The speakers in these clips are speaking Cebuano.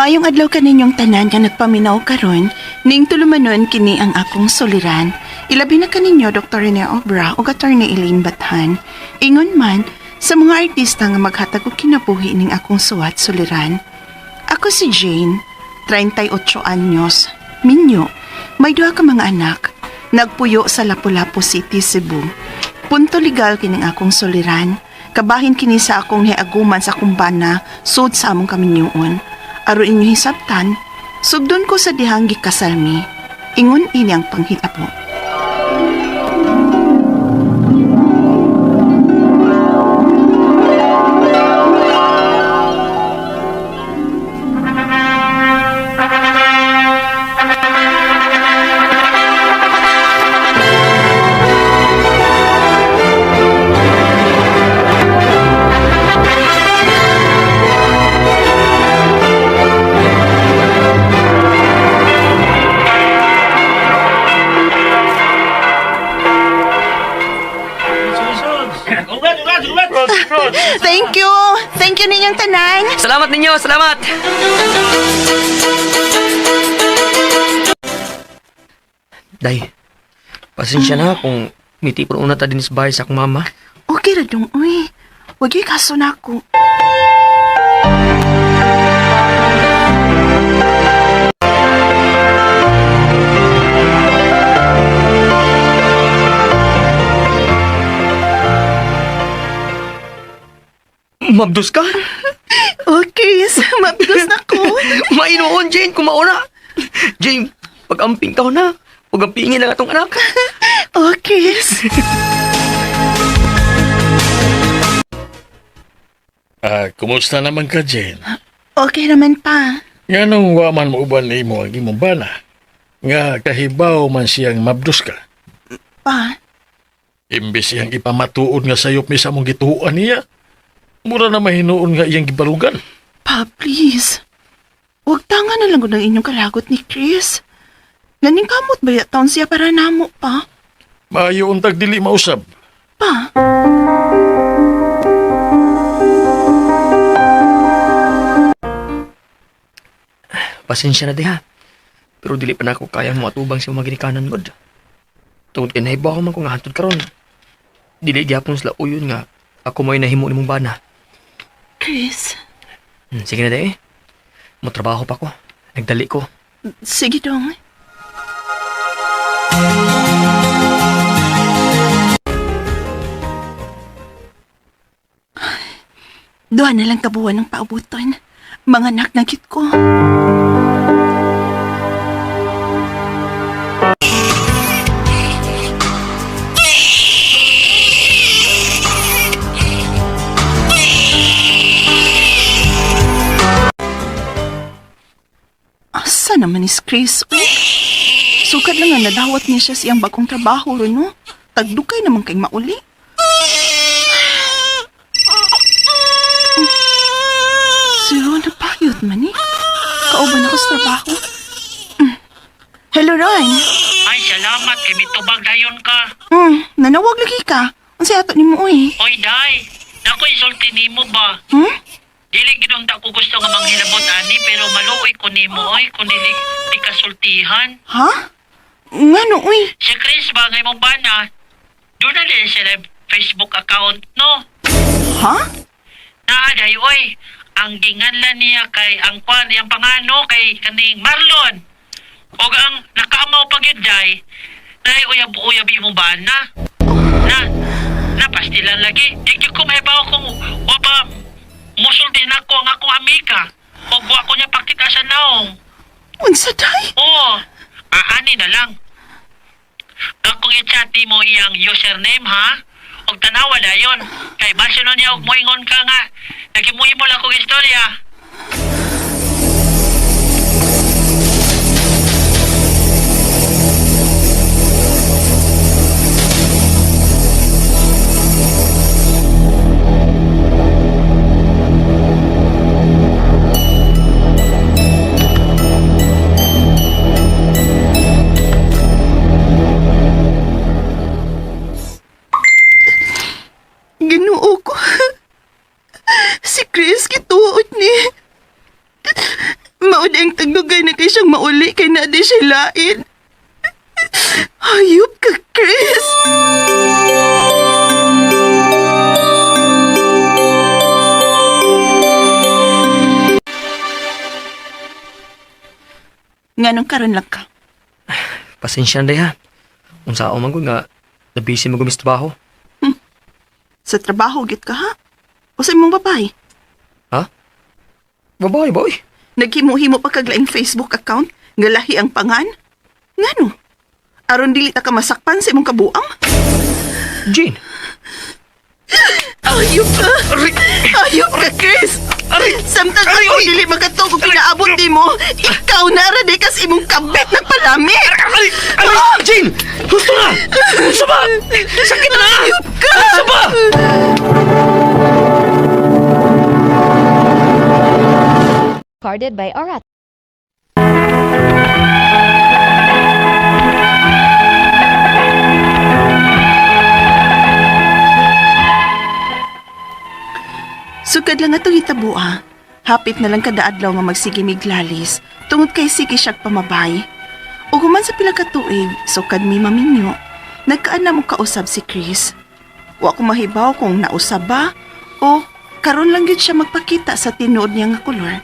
Maayong adlaw kaninyong tanan nga nagpaminaw karon, ning tulumanon kini ang akong suliran. Ilabi na kaninyo Dr. Rene Obra ug Attorney Elaine Bathan. Ingon man sa mga artista nga maghatag og kinabuhi ning akong suwat suliran. Ako si Jane, 38 anyos, minyo, may duha ka mga anak, nagpuyo sa Lapu-Lapu City, Cebu. Punto legal kining akong suliran. Kabahin kini sa akong hiaguman sa kumbana, sud sa among kaminyuon. Aron inyo hisabtan, sugdon ko sa dihang gikasal mi. Ingon ini ang panghitabo. Thank you! Thank you ninyong tanan! Salamat ninyo, salamat! Day, pasensya na kung mitipon una ta din sa bahay sa akong mama. Okay ra dong, uy. Wag yung kaso na ako. Mabdos ka? Oh, Chris, mabigos na ko. Mainuon, Jane, kumauna. Jane, pag-amping ka na. Pag-ampingin ang atong anak. Oh, Chris. Ah, kumusta naman ka, Jane? Okay naman pa. Nga nung waman mo uban nimo ang imong bana, nga kahibaw man siyang mabdos ka. Pa, Imbes iyang ipamatuod nga sayop mi sa among gituoan niya, mura na mahinuon nga iyang gibarugan. pa, please. Huwag tanga na lang gud ang inyong kalagot ni Chris. Naning kamot ba ya taon siya para namo pa? Maayo untag dili mausab. Pa, Pasensya na di ha. Pero dili pa na ako kaya mo atubang sa mga ginikanan god. Tungod kay nahibaw man ko nga hantod karon. Dili gyapon sila uyon nga ako mo'y nahimo nimong bana. Chris. Sige na di eh. Motrabaho pa ko. Nagdali ko. Sige dong. Duha na lang kabuwan ng paubuton. Mga anak na gid ko. Asa naman is Chris? Uy, sukad lang nga nadawat niya siya siyang bagong trabaho ron, no? Tagdukay naman kay mauli. Si Ron napayot man eh. Kauban ako sa trabaho. Hello, Ron. Ay, salamat. Kay mitubag dayon ka. Nanawag lagi ka. Unsa ato nimo uy? Oy, day. Nako, insulti nimo ba? Hmm? Dili gid unta ko gusto nga manghilabot ani pero maluoy ko nimo oy kun dili ti kasultihan. Ha? Ngano uy? Si Chris ba nga imong bana? Doon na din siya na Facebook account no. Ha? Naa day oy. Ang ginganlan niya kay ang kwan iyang pangano kay kaning Marlon. Og ang nakaamaw pa gyud day. Nay uyab-uyab imong bana. Na napastilan lagi. Di gyud ko mahibaw kung wa ba musulti nako ang akong amika. Og wa ko niya pakita sa naong. Unsa day? Oo, aani na lang. Akong i-chat mo iyang username ha? Og tanawa na yon. Kay base nun niya og moingon ka nga. Nagimuhimo lang kong istorya. Ginoo ko. Si Chris gituot ni. Dili kay na di siya lain. Hayop ka, Chris! Nganong karon lang ka? Pasensya na day ha. Unsa ako man gud nga nabisi mo gumis trabaho. Sa trabaho git ka ha? O sa imong babae? Ha? Babae ba oy? Naghimo-himo pa kag laing Facebook account nga lahi ang pangan? Ngano? Aron dili ta ka masakpan sa imong kabuang? Jane. Ayop ka! Ayop ka, Chris! Samtang ako dili makatug og kinaabot nimo, ikaw na ra di kas imong kabit ng palami. Aray! Aray! Jane! Gusto na! Gusto ba? Sakit na! Ayop ka! Gusto ba? Recorded by Orat. Sukad lang atong hitabua. Hapit na lang kada adlaw nga magsige miglalis tungod kay sige siyag pamabay. Ug human sa pila ka tuig, sukad mi maminyo, nagkaanam og kausab si Chris. Wa ko mahibaw kung nausab ba o karon lang gyud siya magpakita sa tinuod niya nga kolor.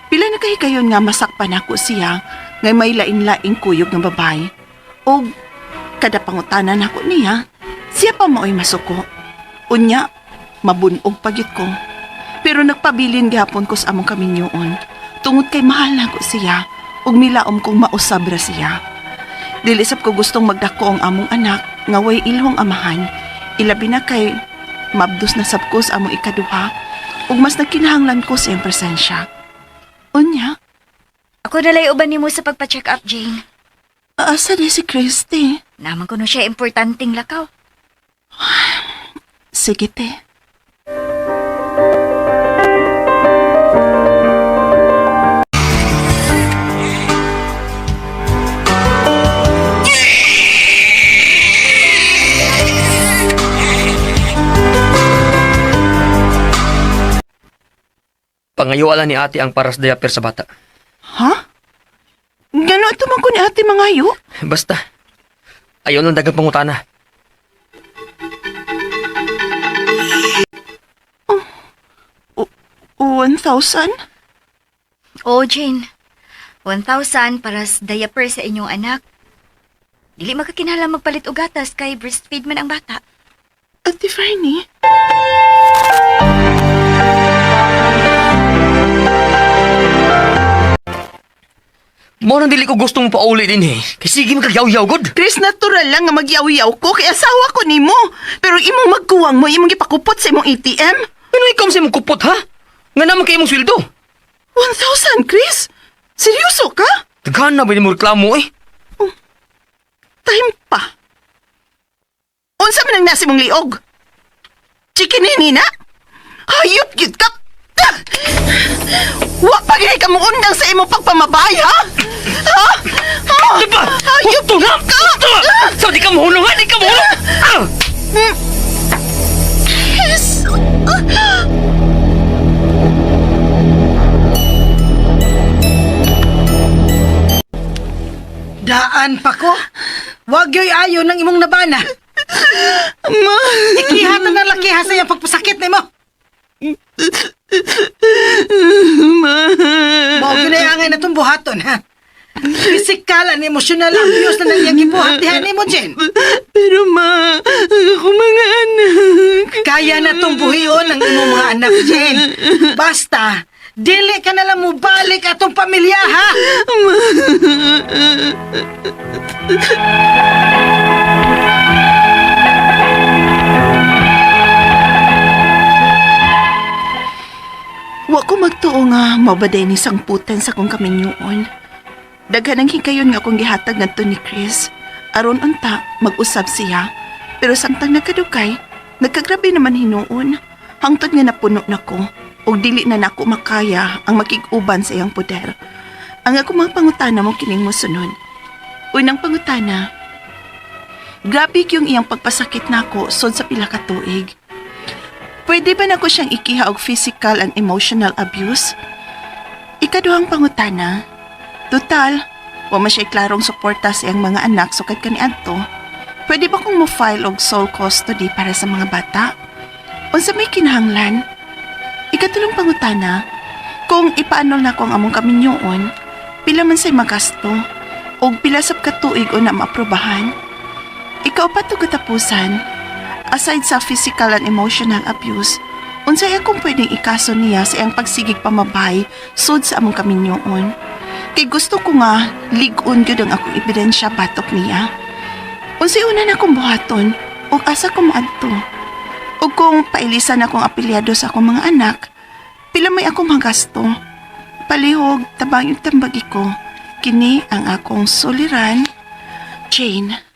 Pila na kahigayon nga masakpan ako siya ngay may lain-laing kuyog nga babae. Og kada pangutana nako niya, siya pa maoy masuko. Unya, mabunog pagyud ko. Pero nagpabilin gihapon ko sa among kaminyoon. Tungod kay mahal nako siya ug milaom kong mausab ra siya. Dili sab ko gustong magdako ang among anak nga way ilhong amahan. Ilabi na kay mabdos na sab ko sa among ikaduha ug mas nagkinahanglan ko sa iyang presensya. Unya, Ako nalay uban nimo sa pagpa-check up, Jane. asa di si Christy? Naman kuno siya importanteng lakaw. Sige te. Pangayuala ni ate ang paras diaper sa bata. Ha? Gano ato man ko ni ate mangayo? Basta. Ayaw lang dagang pangutana. O, 1,000? Oo, Jane. 1,000 para sa diaper sa inyong anak. Dili makakinahanglan magpalit og gatas kay breastfeed man ang bata. Ate Fernie? Mo nang dili ko gustong pauli din eh. Kay sige magkagyaw-yaw gud. Chris, natural lang nga magyaw-yaw ko kay asawa ko nimo. Pero imong magkuwang mo, imong gipakupot sa imong ATM. Ano ikaw sa imong kupot ha? Nga naman kay imong sweldo. 1,000, Chris? Seryoso ka? Daghan na ba ni mo reklamo eh? Time pa. Unsa man ang nasi mong liog? Chicken na? Hayop gyud ka! Ah! Wa pa gid ka muundang sa imong pagpamabay, ha? Ha? Ha? Diba? Hayop Husto na! ka! Husto na! So di ka mahulong ha? Di ka mahulong! Ah! Chris! Daan pa ko. Wag yo'y ayo ng imong nabana. Ma! Ikihatan ng lakiha sa iyang pagpasakit nimo. Ma! Mao gyud ay angay na tong buhaton ha. Pisikal and emotional abuse na nang iyang gibuhat diha nimo, Jen. Pero ma, ako mga anak. Kaya na tong buhion ang imong mga anak, Jen. Basta, dili ka na lang mubalik atong pamilya, ha? Wa ko magtuo nga mabaday ni sangputan sa kong kaminyoon. Daghan ang hikayon nga akong gihatag ngadto ni Chris. Aron unta mag-usab siya. Pero samtang nagkadukay, nagkagrabe naman hinuon. Hangtod nga napuno nako ug dili na nako makaya ang makig-uban sa iyang poder. Ang ako mga pangutana mo kining mosunod. Unang pangutana, grabe yung iyang pagpasakit nako sod sa pila ka tuig. Pwede ba nako siyang ikiha og physical and emotional abuse? Ikaduhang pangutana, total, Wa man siya klarong suporta sa iyang mga anak sukad kaniadto. Pwede ba kong mo-file og sole custody para sa mga bata? Unsa may kinahanglan? Ikatulong pangutana, kung ipa-annul nako ang among kaminyoon, pila man say magasto og pila sab ka tuig o na maaprobahan? Ikaupat ug katapusan, aside sa physical and emotional abuse, unsay akong pwedeng ikaso niya sa iyang pagsigig pamabay sud sa among kaminyoon? Kay gusto ko nga lig-on gyud ang akong ebidensya batok niya. Unsay una na akong buhaton ug asa ko moadto? Ug kung pailisan akong apelyado sa akong mga anak, pila may akong magasto? Palihog, tabang yung tambagi ko. Kini ang akong suliran, Jane.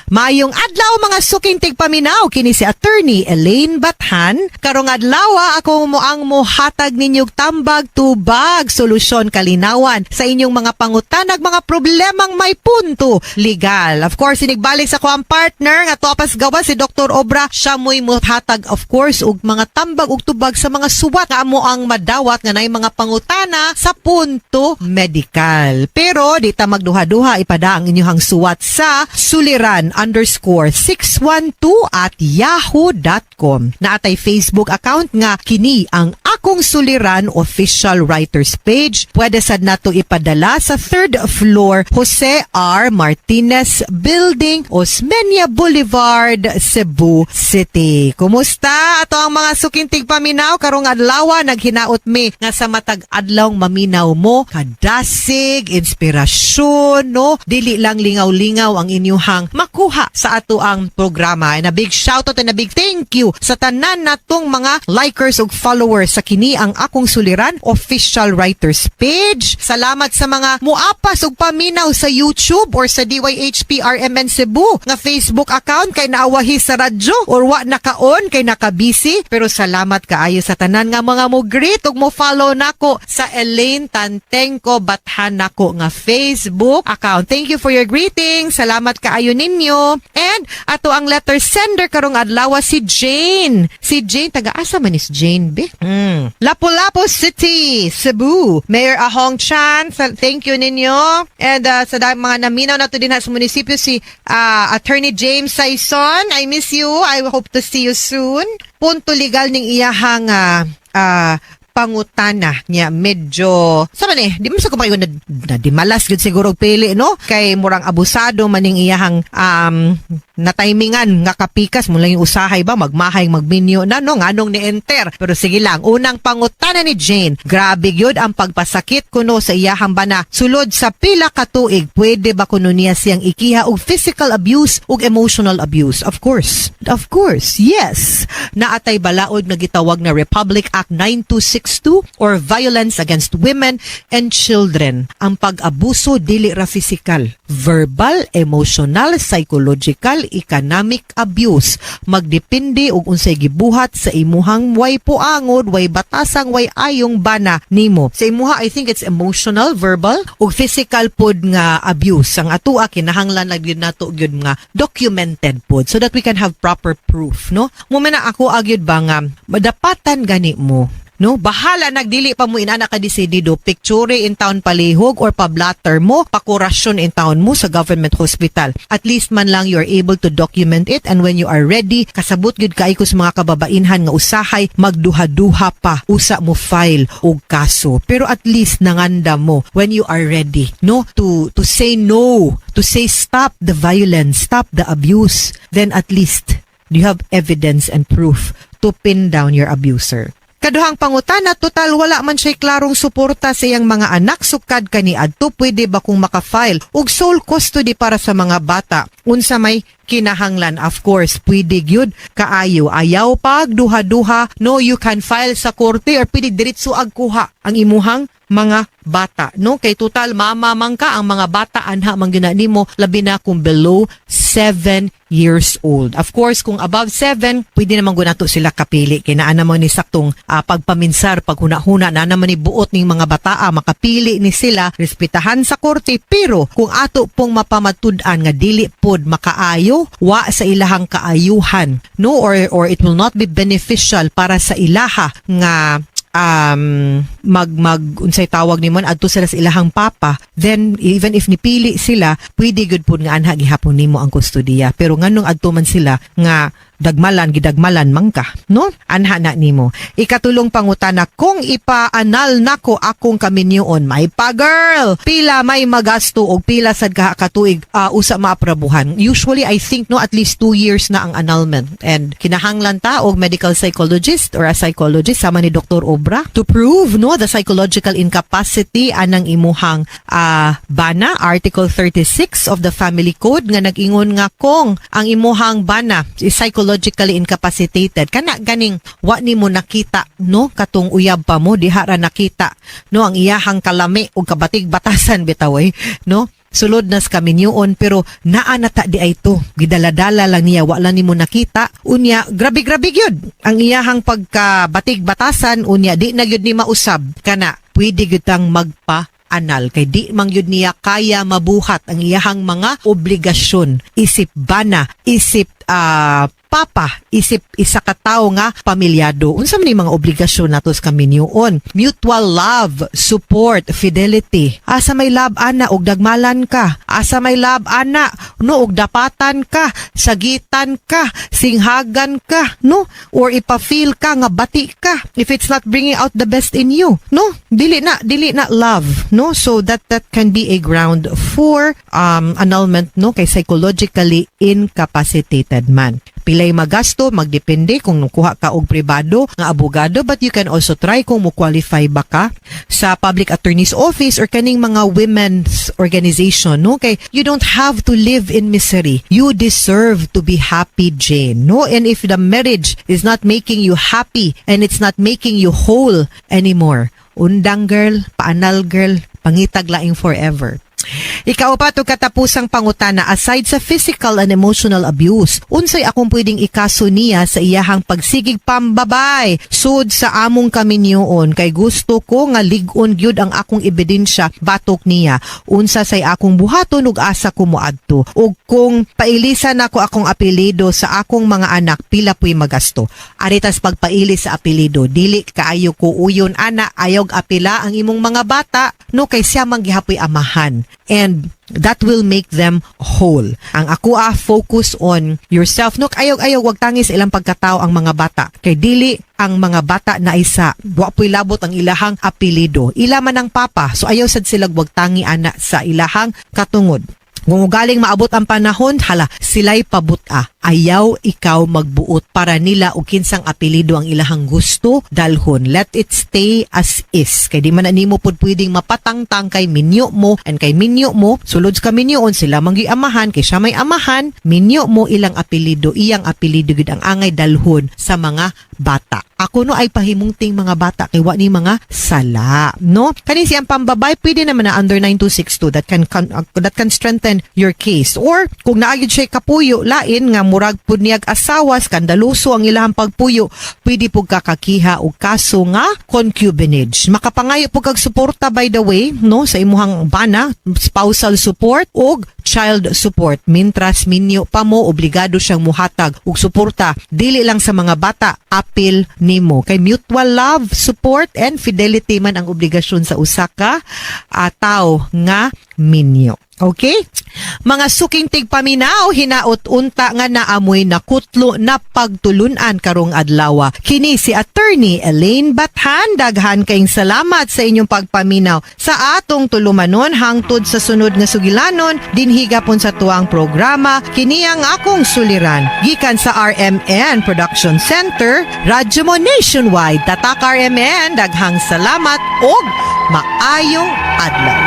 Maayong adlaw, mga suking tigpaminaw, kini si Attorney Elaine Bathan. Karong adlaw ako mo ang mohatag ninyong tambag, tubag, solusyon, kalinawan sa inyong mga pangutanag, mga problemang may punto legal. Of course, inigbalik sa akong partner nga topas gawa si Dr. Obra, siya mo'y mohatag, of course, og mga tambag ug tubag sa mga suwat nga amo ang madawat nga nay mga pangutana sa punto medical. Pero di ta magduha-duha, ipada ang inyong suwat sa suliran_612@yahoo.com. Naatay Facebook account nga kini ang akong suliran official writers page. Pwede sad nato ipadala sa third floor, Jose R. Martinez Building, Osmeña Boulevard, Cebu City. Kumusta ato ang mga suking tigpaminaw karong adlaw? Naghinaot mi nga sa matag adlaw maminaw mo, kadasig, inspirasyon, no? Dili lang lingaw-lingaw ang inyuhang makuha sa ato ang programa. And a big shout out and a big thank you sa tanan natong mga likers ug followers sa kini ang akong suliran official writers page. Salamat sa mga muapas ug paminaw sa YouTube or sa DYHP RMN Cebu nga Facebook account kay naawahi sa radyo or wa nakaon kay nakabisi. Pero salamat kaayo sa tanan nga mga mo greet ug mo follow nako sa Elaine Tantengco Bathan nako nga Facebook account. Thank you for your greeting. Salamat kaayo ninyo. And ato ang letter sender karong adlaw si Jane. Si Jane, taga-asa man is Jane be? Lapu-Lapu City, Cebu. Mayor Ahong Chan, thank you ninyo. And sa mga naminaw nato din sa munisipyo si Attorney James Saison, I miss you. I hope to see you soon. Punto legal ning iyahang pangutana niya, medyo sa man eh di mo sa kumayo na di malas gyud siguro og pili, no, kay murang abusado maning iyahang na-timingan nga kapikas mo lang yung usahay ba magmahay magminyo na, no, nganong ni-enter. Pero sige lang, unang pangutana ni Jane: grabe gyud ang pagpasakit kuno sa iyahang bana sulod sa pila ka tuig. Pwede ba kuno niya siyang ikiha og physical abuse ug emotional abuse? Of course, of course, yes. Naatay balaod nga gitawag na Republic Act 9262 or Violence Against Women and Children. Ang pag-abuso dili ra physical, verbal, emotional, psychological, economic abuse. Magdepende og unsay gibuhat sa imuhang way puangod, way batasang, way ayong bana nimo. Sa imuha, I think it's emotional, verbal ug physical pod nga abuse. Ang atua kinahanglan lang gyud nato gyud nga documented pod so that we can have proper proof, no? Mo man na ako agyud ba nga madapatan gani mo, no, bahala nagdili pa mo inana ka desidido, picture in town palihog or pa-blatter mo, pakurasyon in town mo sa government hospital. At least man lang you're able to document it, and when you are ready, kasabot gyud kay ko sa mga kababainhan nga usahay magduha-duha pa usa mo file og kaso. Pero at least nanganda mo when you are ready, no, to say no, to say stop the violence, stop the abuse, then at least you have evidence and proof to pin down your abuser. Kaduhang pangutana, total wala man siya'y klarong suporta sa iyang mga anak sukad kaniadto. Pwede ba kung makafile og sole custody para sa mga bata? Unsa may kinahanglan? Of course, pwede gyud kaayo. Ayaw pag duha-duha, no, you can file sa korte or pwede diretso ag kuha ang imuhang mga bata, no, kay total mama man ka, ang mga bata anha man gyud na nimo, labi na kung below 7 years old. Of course, kung above 7, pwede naman gud nato sila kapili kay naa naman ni saktong pagpaminsar, paghuna-huna na naman ni buot ning mga bataa, makapili ni sila, respetahan sa korte. Pero kung ato pong mapamatud-an nga dili pod makaayo, wa sa ilahang kaayuhan, no, or it will not be beneficial para sa ilaha nga mag mag unsay tawag nimo, adto sila sa ilahang papa, then even if nipili sila, pwede gud pud nga anha gihapon nimo ang kustodiya. Pero nganong adto man sila nga dagmalan, gidagmalan man ka, no? Anha na nimo. Ikatulong pangutana: kung ipa-annul nako akong kaminyoon, may pa girl, pila may magasto og pila sad ka katuig usa maaprobuhan? Usually, I think, no, at least 2 years na ang annulment and kinahanglan ta og medical psychologist or a psychologist sama ni Dr. Obra to prove, no, the psychological incapacity anang imuhang bana. Article 36 of the Family Code nga nag-ingon nga kung ang imuhang bana is psychologically incapacitated, kana ganing wa nimo nakita, no, katong uyab pa mo diha ra nakita, no, ang iyahang kalami ug kabatig batasan bitaw eh, no, sulod nas kaminyoon pero naa na ta di ay to, gidaladala lang niya, wala nimo nakita, unya grabe grabe gyud ang iyahang pagkabatig batasan, unya di na gyud ni mausab, kana pwede gyud tang magpa annul kay di man gyud niya kaya mabuhat ang iyahang mga obligasyon isip bana, isip papa, isip isa ka tawo nga pamilyado. Unsa man ni mga obligasyon nato sa kaminyoon? Mutual love, support, fidelity. Asa may love ana og dagmalan ka? Asa may love ana, no, og dapatan ka, sagitan ka, singhagan ka, no, or ipa-feel ka nga bati ka? If it's not bringing out the best in you, no, dili na love, no? So that can be a ground for annulment, no, kay psychologically incapacitated man. Pilay magasto, magdepende kung kuha ka og pribado nga abogado, but you can also try kung mo qualify ba ka sa public attorney's office or kaning mga women's organization, no, kay you don't have to live in misery. You deserve to be happy, Jane, no? And if the marriage is not making you happy and it's not making you whole anymore, undang girl, pa-annul girl, pangitag laing forever. Ikaupat ug katapusang pangutana: aside sa physical and emotional abuse, unsay akong pwedeng ikaso niya sa iyahang pagsigig pambabay sud sa among kaminyoon, kay gusto ko nga lig-on gyud ang akong ebidensya batok niya? Unsa say akong buhaton ug asa ko moadto? Ug kung pailisan nako akong apelyido sa akong mga anak, pila puy magasto? Aritas pagpailis sa apelyido, dili kaayo ko uyon ana, ayog apila ang imong mga bata, no, kay siya man gihapoy amahan and that will make them whole. Ang ako focus on yourself, no? Ayaw ayaw wag tangis ilang pagkatao ang mga bata kay dili ang mga bata na isa, wa po'y labot ang ilahang apelyido, ila man ang papa, so ayaw sad sila wag tangi ana sa ilahang katungod. Kung ugaling maabot ang panahon, hala, sila'y pabuta. Ayaw ikaw magbuot para nila og kinsang apelyido ang ilahang gusto dalhon. Let it stay as is. Kay di man na nimo pud pwedeng mapatangtang kay minyo mo, and kay minyo mo, sulod sa kaminyoon sila manggi amahan, kay siya may amahan, minyo mo, ilang apelyido, iyang apelyido gid ang angay dalhon sa mga bata. Ako, no, ay pahimungting mga bata kay wa ni mga sala, no? Kani siyang pambabay, pwede naman na under 9262 that can strengthen your case. Or kung naayod siya kapuyo lain nga murag pud niyag asawa, skandaloso ang ilahang pagpuyo, pwede pud kakakiha og kaso nga concubinage. Makapangayo pud kag suporta, by the way, no, sa imuhang bana, spousal support og child support. Mintras minyo pa mo, obligado siyang muhatag og suporta dili lang sa mga bata, apil nimo. Kay mutual love, support and fidelity man ang obligasyon sa usa ka tawo nga minyo. Okay? Mga suking tigpaminaw, hinaot unta nga naamoy nakutlo na pagtulunan karong adlaw. Kini si Attorney Elaine Bathan. Daghan kayong salamat sa inyong pagpaminaw sa atong tulumanon hangtod sa sunod nga sugilanon dinhi gapon sa tuang programa, Kini ang Akong Suliran. Gikan sa RMN Production Center, Radyo Mo Nationwide. Tatak RMN, daghang salamat og maayong adlaw.